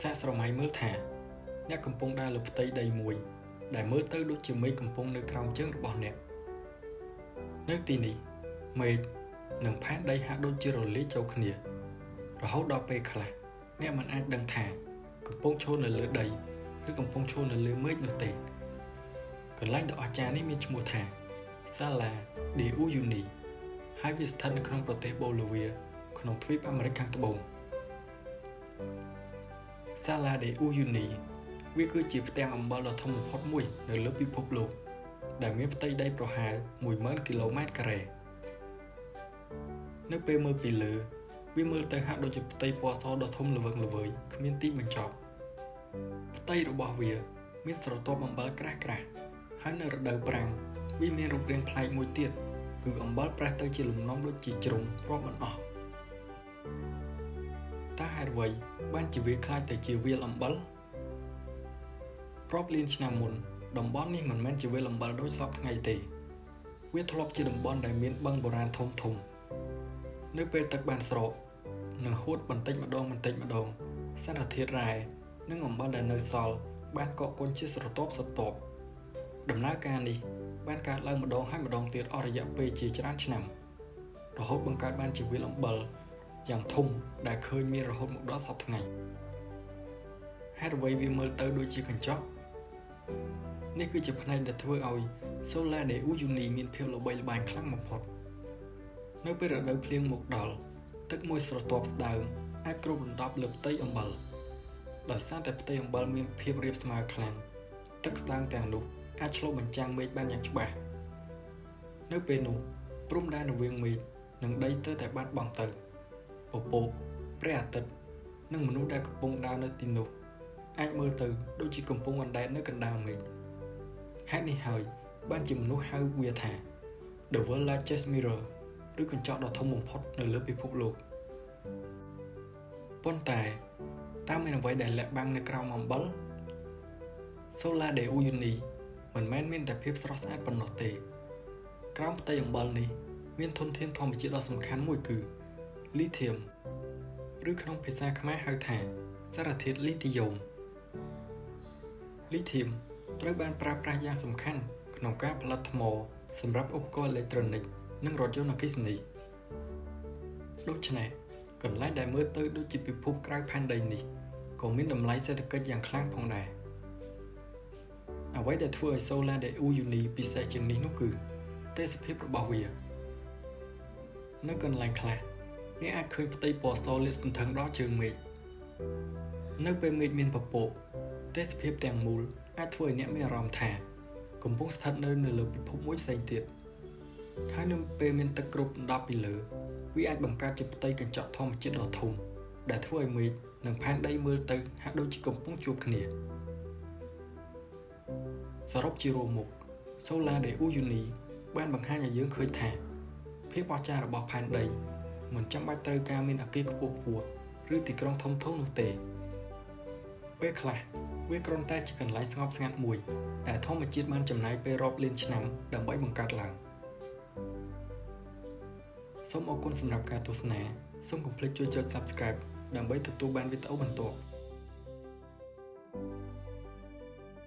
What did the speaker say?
សាកស្រមៃមើលថាអ្នកកំពុងដើរលើផ្ទៃដីមួយដែលមើលទៅដូចជាមេឃកំពុងនៅក្រោមជើងរបស់អ្នកនៅទីនេះមេឃនិងផែនដីហាក់ដូចជារលាយចូលគ្នារហូតដល់ពេលខ្លះអ្នកមិនអាចដឹងថាកំពុងឈរនៅលើដីឬកំពុងឈរនៅលើមេឃនោះទេកន្លែងដ៏អស្ចារ្យនេះមានឈ្មោះថា Salar de Uyuni ហើយវាស្ថិតនៅក្នុងប្រទេសបូលីវីក្នុងទ្វីបអាមេរិកខាងត្បូង Salar de Uyuni វាគឺជាផ្ទាំងអំបិលដ៏ធំបំផុតមួយនៅលើពិភពលោកដែលមានផ្ទៃដីប្រហែល10,000គីឡូម៉ែត្រការ៉េនៅពេលមើលពីលើវាមើលទៅហាក់ដូចជាផ្ទៃពណ៌សដ៏ធំល្វឹងល្វើយគ្មានទីបញ្ចប់ផ្ទៃរបស់វាមានស្រទាប់អំបិលក្រាស់ក្រាស់ហើយនៅរដូវប្រាំងវាមានរូបរាងប្លែកមួយទៀតគឺអំបិលប្រេះទៅជាលំនាំដូចជាជ្រុងរាប់មិនអស់តើហេតុអ្វីបានជាវាក្លាយទៅជាវាលអំបិលរាប់លានឆ្នាំមុនតំបន់នេះមិនមែនជាវាលអំបិលដូចសព្វថ្ងៃទេវាធ្លាប់ជាតំបន់ដែលមានបឹងបុរាណធំធំនៅពេលទឹកបានស្រកនិងហួតបន្តិចម្ដងបន្តិចម្ដងសារធាតុរ៉ែនិងអំបិលដែលនៅសល់បានកកកុញជាស្រទាប់ស្រទាប់ដំណើរការនេះបានកើតឡើងម្ដងហើយម្ដងទៀតអស់រយៈពេលជាច្រើនឆ្នាំរហូតបង្កើតបានជាវាលអំបិលយ៉ាងធំដែលឃើញមានរហូតមកដល់សព្វថ្ងៃហេតុអ្វីវាមើលទៅដូចជាកញ្ចក់នេះគឺជាផ្នែកដែលធ្វើឲ្យ Salar de Uyuni មានភាពល្បីល្បាញខ្លាំងបំផុតនៅពេលរដូវភ្លៀងមកដល់ទឹកមួយស្រទាប់ស្ដើងអាចគ្របដណ្ដប់លើផ្ទៃអំបិលដោយសារតែផ្ទៃអំបិលមានភាពរាបស្មើខ្លាំងទឹកស្ដើងទាំងនោះអាចឆ្លុះបញ្ចាំងមេឃបានយ៉ាងច្បាស់នៅពេលនោះព្រំដែនរវាងមេឃនិងដីស្ទើរតែបាត់បង់ទៅពពកព្រះអាទិត្យនិងមនុស្សដែលកំពុងដើរនៅទីនោះអាចមើលទៅដូចជាកំពុងអណ្ដែតនៅកណ្ដាលមេឃហេតុនេះហើយបានជាមនុស្សហៅវាថា The World Largest Mirror ឬកញ្ចក់ដ៏ធំបំផុតនៅលើពិភពលោកប៉ុន្តែតើមានអ្វីដែលលាក់បាំងនៅក្រោមអំបិល Salar de Uyuni មិនមែនមានតែភាពស្រស់ស្អាតប៉ុណ្ណោះទេក្រោមផ្ទៃអំបិលនេះមានធនធានធម្មជាតិដ៏សំខាន់មួយគឺលីធៀមឬក្នុងភាសាខ្មែរហៅថាសារធាតុលីធីយ៉ូមលីធៀមត្រូវបានប្រើប្រាស់យ៉ាងសំខាន់ក្នុងការផលិតថ្មសម្រាប់ឧបករណ៍អេឡិចត្រូនិកនិងរថយន្តអគ្គិសនីដូច្នេះកន្លែងដែលមើលទៅដូចជាពិភពក្រៅផែនដីនេះក៏មានតម្លៃសេដ្ឋកិច្ចយ៉ាងខ្លាំងផងដែរអ្វីដែលធ្វើឲ្យ Salar de Uyuni ពិសេសជាងនេះនោះគឺទេសភាពរបស់វានៅកន្លែងខ្លះអ្នកអាចឃើញផ្ទៃពណ៌សលាតសន្ធឹងដល់ជើងមេឃនៅពេលមេឃមានពពកទេសភាពទាំងមូលអាចធ្វើឲ្យអ្នកមានអារម្មណ៍ថាកំពុងស្ថិតនៅលើពិភពមួយផ្សេងទៀតហើយនៅពេលមានទឹកគ្របដណ្ដប់ពីលើវាអាចបង្កើតជាផ្ទៃកញ្ចក់ធម្មជាតិដ៏ធំដែលធ្វើឲ្យមេឃនិងផែនដីមើលទៅហាក់ដូចជាកំពុងជួបគ្នាសរុបជារួមមក Salar de Uyuni បានបង្ហាញឲ្យយើងឃើញថាភាពអស្ចារ្យរបស់ផែនដីមិនចាំបាច់ត្រូវការមានអគារខ្ពស់ខ្ពស់ឬទីក្រុងធំៗនោះទេពេលខ្លះវាគ្រាន់តែជាកន្លែងស្ងប់ស្ងាត់មួយដែលធម្មជាតិបានចំណាយពេលរាប់លានឆ្នាំដើម្បីបង្កើតឡើងសូមអរគុណសម្រាប់ការទស្សនាសូមកុំភ្លេចជួយចុច Subscribe ដើម្បីទទួលបានវីដេអូបន្ទាប់។